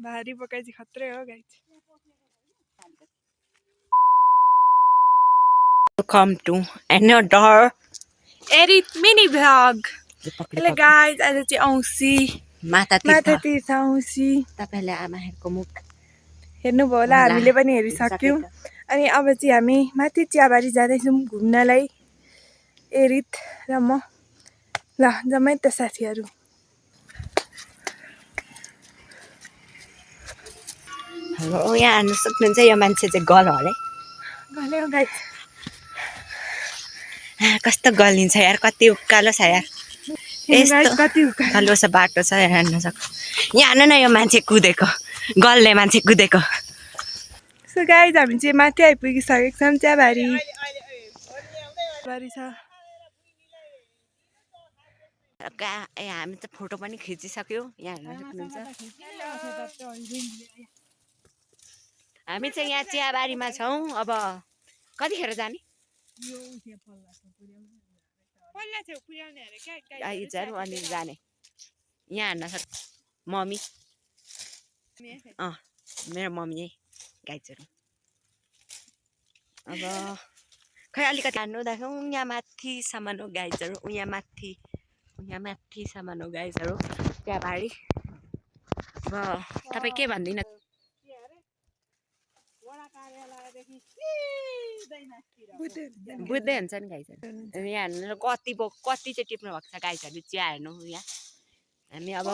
भारी पकाइ चाहिँ खत्रै हो गाइज। Welcome to another एरित मिनी भ्लग। हेलो गाइज, आज चाहिँ औँसी माता तीर्थ औँसी। तपाईहरुले आमाहरूको मुख हेर्नुभयो होला, हामीले पनि हेरिसक्यौँ। अनि अब चाहिँ हामी माथि चियाबारी जाँदैछौँ घुम्नलाई, एरित र म। ल जम्मै त साथीहरू। यहाँ हान्नु सक्नुहुन्छ, यो मान्छे चाहिँ गल हरे। गल्यो गाइज। कस्तो गलिन्छ यार, कति उकालो छ यार। यस्तो कति उकालो छ बाटो छ यार, हान्न सक्छ। यहाँ हान्नु न, यो मान्छे कुदेको, गल्ने मान्छे कुदेको। सो गाइज, हामी चाहिँ माथि आइपुगिसकेको छौँ चियाबारी। छ हामी त फोटो पनि खिचिसक्यौँ, यहाँ हेर्न सक्नुहुन्छ। हामी चाहिँ यहाँ चियाबारीमा छौँ। अब कतिखेर जाने? आइजहरू अनि जाने। यहाँ हान्न सक्छ मम्मी। मेरो मम्मी है गाइजहरू। अब खै अलिकति हान्नु देखाउँ। यहाँ माथिसम्म हो गाइजहरू, यहाँ माथिसम्म हो गाइजहरू चियाबारी। अब तपाईँ के भन्दिनँ? बुझ्दै हुन्छ नि गाइजहरू। यहाँ हेर्नु कति चाहिँ टिप्नु भएको छ गाइजहरू। चिया हेर्नु यहाँ हामी अब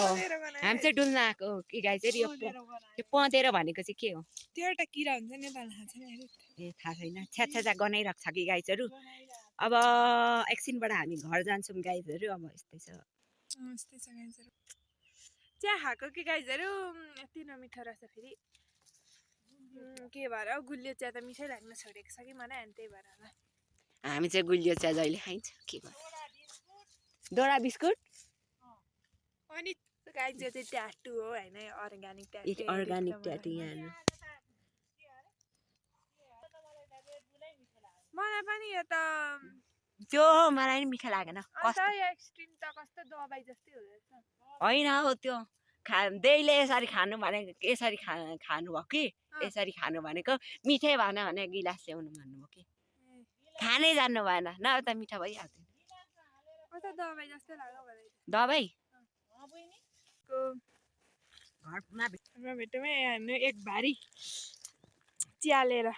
हामी चाहिँ डुल्न आएको कि गाइजहरू। यो पँधेरो भनेको चाहिँ के हो? त्यो एउटा किरा हुन्छ नि, थाहा छैन। ए थाहा छैन, छ्याछ्या गनाइरहेको छ कि गाइजहरू। अब एकछिनबाट हामी घर जान्छौँ गाइजहरू। अब यस्तै छ गाइजहरू। चिया खाएको कि गाइजहरू, यति नमिठो रहेछ फेरि। के भएर गुलियो चिया त मिठै लाग्न छोडेको छ कि मलाई, अनि त्यही भएर होला। हामी चाहिँ गुलियो चिया जहिले खाइन्छ के भयो। डोरा बिस्कुट अनि गाइज यो चाहिँ ट्याटु हो होइन, अर्ग्यानिक ट्याटु। अर्ग्यानिक ट्याटु यहाँ। मलाई पनि यो त त्यो मलाई नि मिठो लागेन। कस्तो एक्सट्रिम त कस्तो दबाई जस्तै हुँदैछ। होइन हो त्यो देहीले यसरी खानु भनेको, यसरी खानु भयो कि यसरी खानु भनेको। मिठै भएन भने गिलास ल्याउनु भन्नुभयो कि खानै जान्नु भएन, नभए त मिठो भइहाल्थ्यो। दबाई जस्तै लाग्यो मलाई। दबाई घरमा भेटौँ है एक भारी चिया लिएर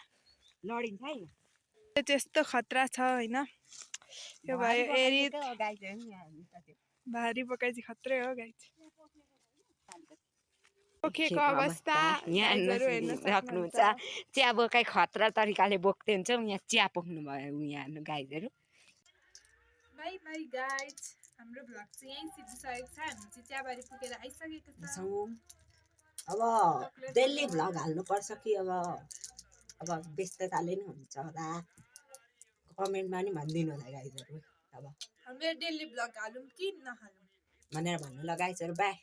लडिन्छ है। त्यस्तो खतरा छ होइन। त्यो भयो एरित भारी पकाइ चाहिँ खत्रै हो गाइज। पोखेको अवस्था यहाँ राख्नुहुन्छ। चिया बोकाइ खतरा तरिकाले बोक्दै हुन्छ। यहाँ चिया पोख्नु भयो यहाँ गाइजहरू। बाई बाई गाइज, हाम्रो भ्लग चाहिँ यहीँ सिद्धिसकेको छ। हामी चाहिँ चियाबारी पुगेर आइसकेको छौँ। अब डेली भ्लग हाल्नुपर्छ कि अब व्यस्तताले नि हुन्छ होला। कमेन्टमा नि भनिदिनु होला गाइजहरू। अब हामीले डेली भ्लग हालौँ कि नहालौँ भनेर भन्नु ल गाइजहरू। बाई।